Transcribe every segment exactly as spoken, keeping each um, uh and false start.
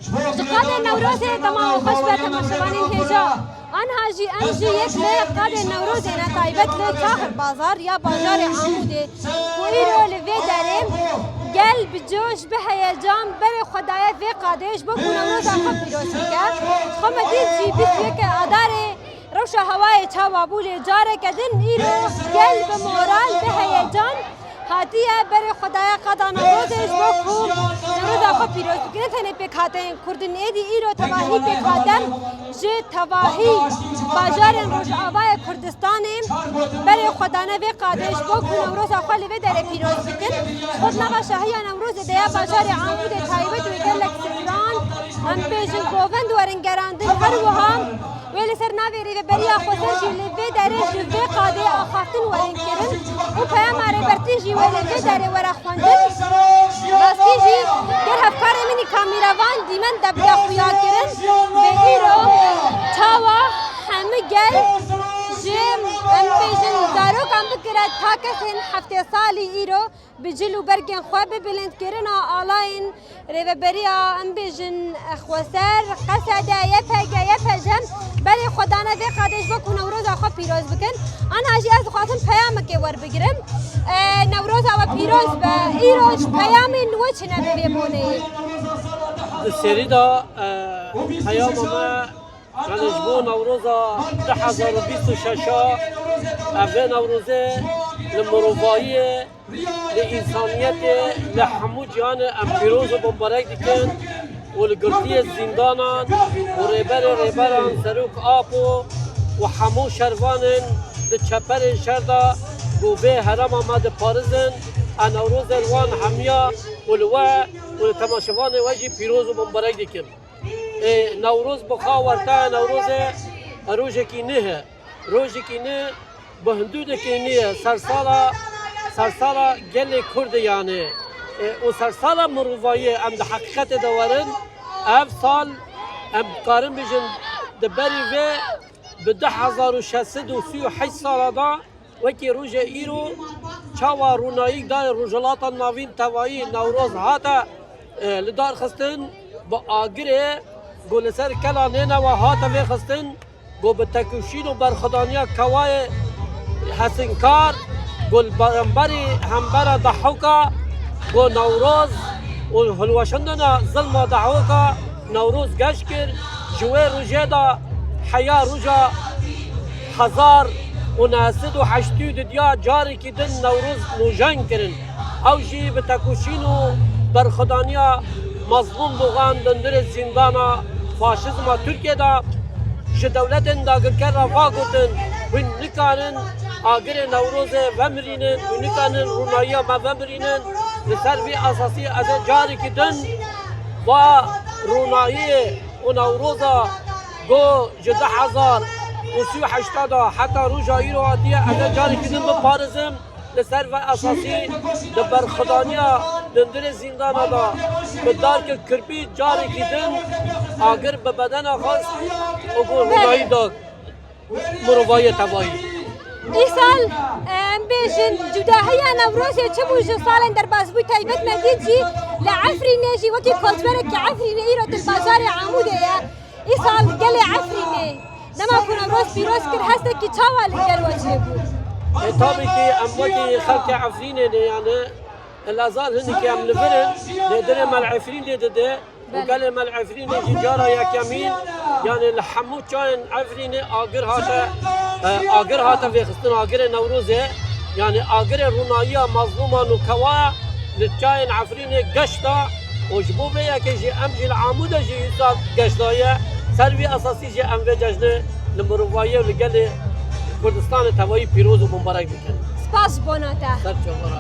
Ji qadê Newrozê dema xweş be temaşevanên hêja. Anha jî em ji yek lê qadê Newrozê ne taybet li Tahir Bazar ya bajarê Amûdê ku îro li vê derê gel bi coş, bi heyecan berê xwe daye vê qadê ji bo ku Newroza xwe pîroz bike. Xwe me dît jî bîst û yek Adarê rewşa hewayê çawa bû, lê careke din îro gel bi moral, bi heyecan hatiye berê xwe daye qada Newrozê ji bo ku Newroza xwe pîroz bike. Ne tenê pêkhateyên Kurd in, êdî îro tevahî pêkhate ji tevahî bajarên Rojavayê Kurdistanê berê xwe dane vê qadê ji bo ku Newroza xwe li vê derê pîroz bikin. Xwe di nava şahiya Newrozê de ya bajarê Amûdê taybet û gelek stran, em bêjin govend werin gerandin. Her wiha wê li ser navê Rêveberiya Xweser jî li vê derê ji vê qadê axaftin werin kirin û peyama Rêbertî jî wê li vê derê were xwendin. Rastî jî ger hevkarê min î kamîrevan dîmen debde xuya kirin, bi îro çawa hemû gel ji, em bêjin, zarokan bigire ta kesên heftê salî îro bi cil û bergên xwe, bi bilindkirina alayên Rêveberiya, em bêjin, Xweser, Qesede, Y P G, Y P J, berê xwe dane vê qadê ji bo ku Newroza xwe pîroz bikin. Ana jî ez dixwazim peyamekê werbigirim. E, Newroza we pîroz be. Îro ji peyamên we çi ne bi vê boneyê? Di serî de, e, peyama me, yani ji bo Newroza du hezar û bîst û şeş a, ev vê Newrozê li mirovayiyê, li însaniyetê, li hemû cîhanê em pîroz û bimbarek dikin û li girtiyê zîndanan û rêberê rêberan, serok, apo û hemû şervanên di çeperên şer de ku vê herêma me diparizin, e, Newrozê li wan hemiya û li we û li temaşevanê we jî pîroz û bimbarek dikim. Ê, Newroz bi xwe werte, Newrozê rojekî nû ye. Rojekî nû bi hindûdekî nû ye. Sersala, sersala gelê Kurd e yanî. Ê, û sersala mirovayî ye. Em di heqîqetê de werin. Ev sal em dikarin bêjin di berî vê bi du hezar û şeş sed û sî û heşt sala de wekî roja îro çawa rûnayî dayê Rojhilata Navîn tevayî Newroz hate, e, lidarxistin, bi agirê ku li ser kela Nênewe hate vêxistin, ku bi tekoşîn û berxwedaniya kewayê hesinkar, ku li beramberî hembera Dehûka, ku Newroz û hilweşandina zilma Dehûka, Newroz geş kir, ji wê rojê de heya roja hezar û neh sed û heştê û du diya carekî din Newroz nûjen kirin. Ew jî bi tekoşîn û berxwedaniya Mazlûm Dogan di hundirê zîndana faşîzma Tirkiyê de ji dewletên dagirker re va gotin, hûn nikarin agirê Newrozê vemirînin, hûn nikarin rûnayiya me vemirînin. Li ser vî esasî ez ê carekî din va rûnayiyê û Newroza ku ji du hezar û sî û heşt de heta roja îro hatiye, ez ê carekî din biparizim. Li ser vê esasî di berxwedaniya di hundirê zîndana de bi darkê kirbî carekî din agir bi bedena xwe û ku rûnayî da mirovayê tevayî. Îsal, em bêjin, cudahiya Newrozê çi bû ji salên derbasbûyî taybet me dît jî li Efrînê jî wekî koçberekî Efrînê îro di bajarê Amûdê ye. Îsal gelê Efrînê dema ku Newroz pîroz kir, hestekî çawa li gel we çêbû? E, tabii ki em wekî xelkê Efrînê ne yani, lazar hinekî em li vir in, lê dilê me li Efrînê dide. Û gelê me li Efrînê jî cara yekemîn, yani li hemû çayên Efrînê agir hate, e, agir hate vêxistin, agirê Newrozê, yani agirê rûnayiya mazlûman û kewa li çayên Efrînê geş da û ji bo vê yekê jî em jî li Amûdê jî îsal geş daye. Ser vî esasî jî em vê cejnê li mirovayê û li gelê Kurdistanê tevayî pîroz û bimbarek dikin. Spas ji bona te. Ser çava re.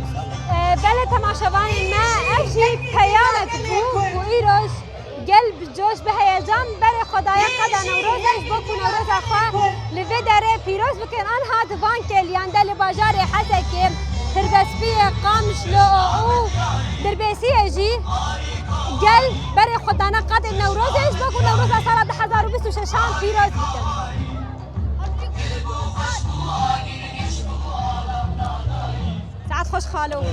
E, belê temaşevanên me, ev jî peyamek bû ku îroj gel bi coş, bi heyecan berê xwe daye qeda Newrozê ji bo ku Newroza xwe li vê derê pîroz bikin. Anha di van kêliyan de li bajarê Hesekê, Tirbespiyê, Qamişlo û Dirbêsiyê jî gel berê xwe dane qedê Newrozê ji bo ku Newroza sala du hezar û bîst û şeşan pîroz bikin. Saet xweş xalo.